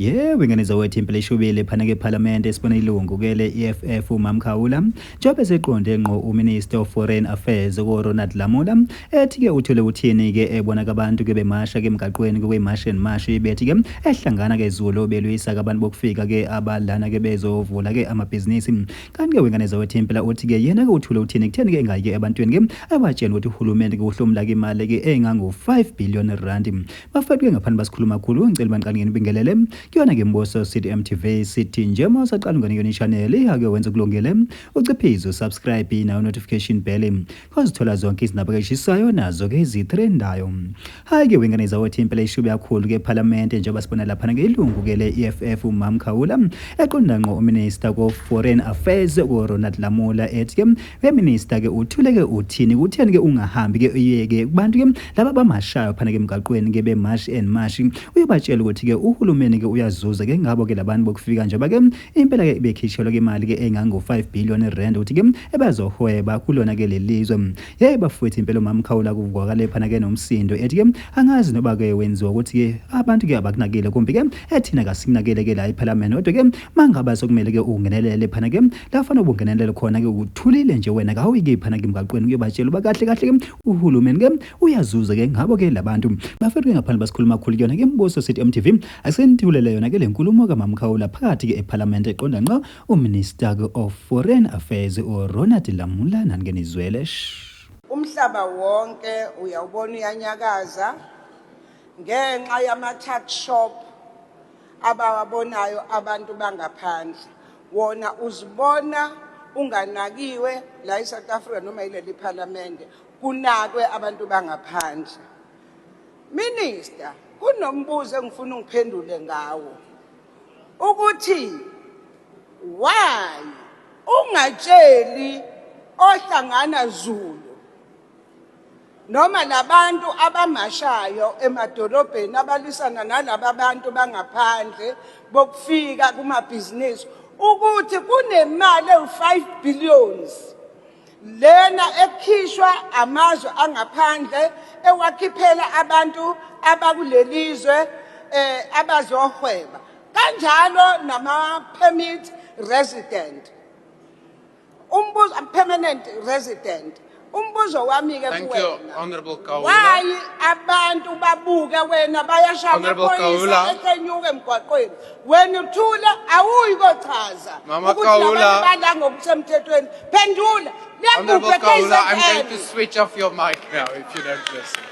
Yebo, ingane zawethu, impela ishubile phana ke ePhalamende. Sibona ilungu ke le-EFF uMam Khawula njengoba eseqonde ngqo uMinister of Foreign Affairs ko-Ronald Lamola, ethi ke uthole uthini ke ebona ke abantu ke bemasha ke emgaqweni kwe-March and March, bethi ke ehlangana ke Zulu belwisa ke abantu bokufika ke abalana ke bezovula ke amabhizinisi. Kanti ke wengane zawethu, impela uthi ke yena ke uthule uthini, kutheni ke engayi ke ebantwini ke abatshela ukuthi uhulumeni ke uhlomula ke imali ke engango-5 billion rand? Bafethu ke, ngaphambi basikhuluma kakhulu, ngicela banqale nginibingelele kuyona ke Mbuso City MTV. Sithi nje uma usaqala ungene kuyona i-channel, ake wenze kulungile, uciphize usubscribe nayo notification bell, kozithola zonke izindaba eshisayo nazo ke ezitrendayo. Hayi ke wengane zawethu, impela ishube kakhulu ke ePhalamende njengoba sibona laphana ke ilungu ke le-EFF uMam Khawula eqonda ngqo uMinister ko-Foreign Affairs ko-Ronald Lamola, ethi ke we-minister ke uthule ke uthini, kutheni ke ungahambi ke uye ke kubantu ke laba bamashayo phana ke emgaqweni ke be-March and March, uyobatshela ukuthi ke uhulumeni ke uyazuza ke ngabo ke labantu bokufika, njengoba ke impela ke bekhishelwa ke imali ke engango-5 billion rand ukuthi ke ebazohweba kulona ke lelizwe. Hey bafowethu, impela uMam Khawula kuvakale phana ke nomsindo, ethi ke angazi noba ke wenziwa ukuthi ke abantu ke abakunakile, kumbe ke ethina kasikunakele ke la ePhalamende, kodwa ke mangaba sokumele ke ungenelele phana ke la fanele ubungenelele khona ke uthulile nje wena, kawuyike phana ke emgaqweni kuyobatshela uba kahle kahle ke uhulumeni ke uyazuza ke ngabo ke labantu. Bafethu ke, ngaphandle basikhuluma kakhulu kuyona ke Mbuso City MTV, asenithulele yona ke le nkulumo kaMam Khawula phakathi ke ePhalamende eqonda ngqo uMinister ke of Foreign Affairs uRonald Lamola. Nani ke nizwele. Umhlaba wonke uyawubona uyanyakaza ngenxa yama-tuck shop abawabonayo abantu bangaphandle. Wona uzibona unganakiwe la eSouth Africa noma yileli phalamende, kunakwe abantu bangaphandle. Minister, kunombuzo engifuna ungiphendule ngawo ukuthi why ungatsheli ohlangana Zulu noma labantu abamashayo emadolobheni abalwisana nalaba bantu bangaphandle bokufika kumabhizinisi ukuthi kunemali ewu-5 billions lena ekhishwa amazwe angaphandle ewakhiphela abantu abakulelizwe abazohweba, kanjalo nama permit resident, umbuzo permanent resident. Umbuzo wami ke Thank you, kuwena, Honorable Khawula. Why abantu babuke wena bayashaya Honorable amaphoyisa Khawula. esenyuka emgwaqweni, wena uthule, awuyi kochaza Mama ukuthi Khawula. labantu bala ngokusemthethweni? Phendula. Honorable Liyakuphi Khawula, I'm going KZN? to switch off your mic now if you don't listen.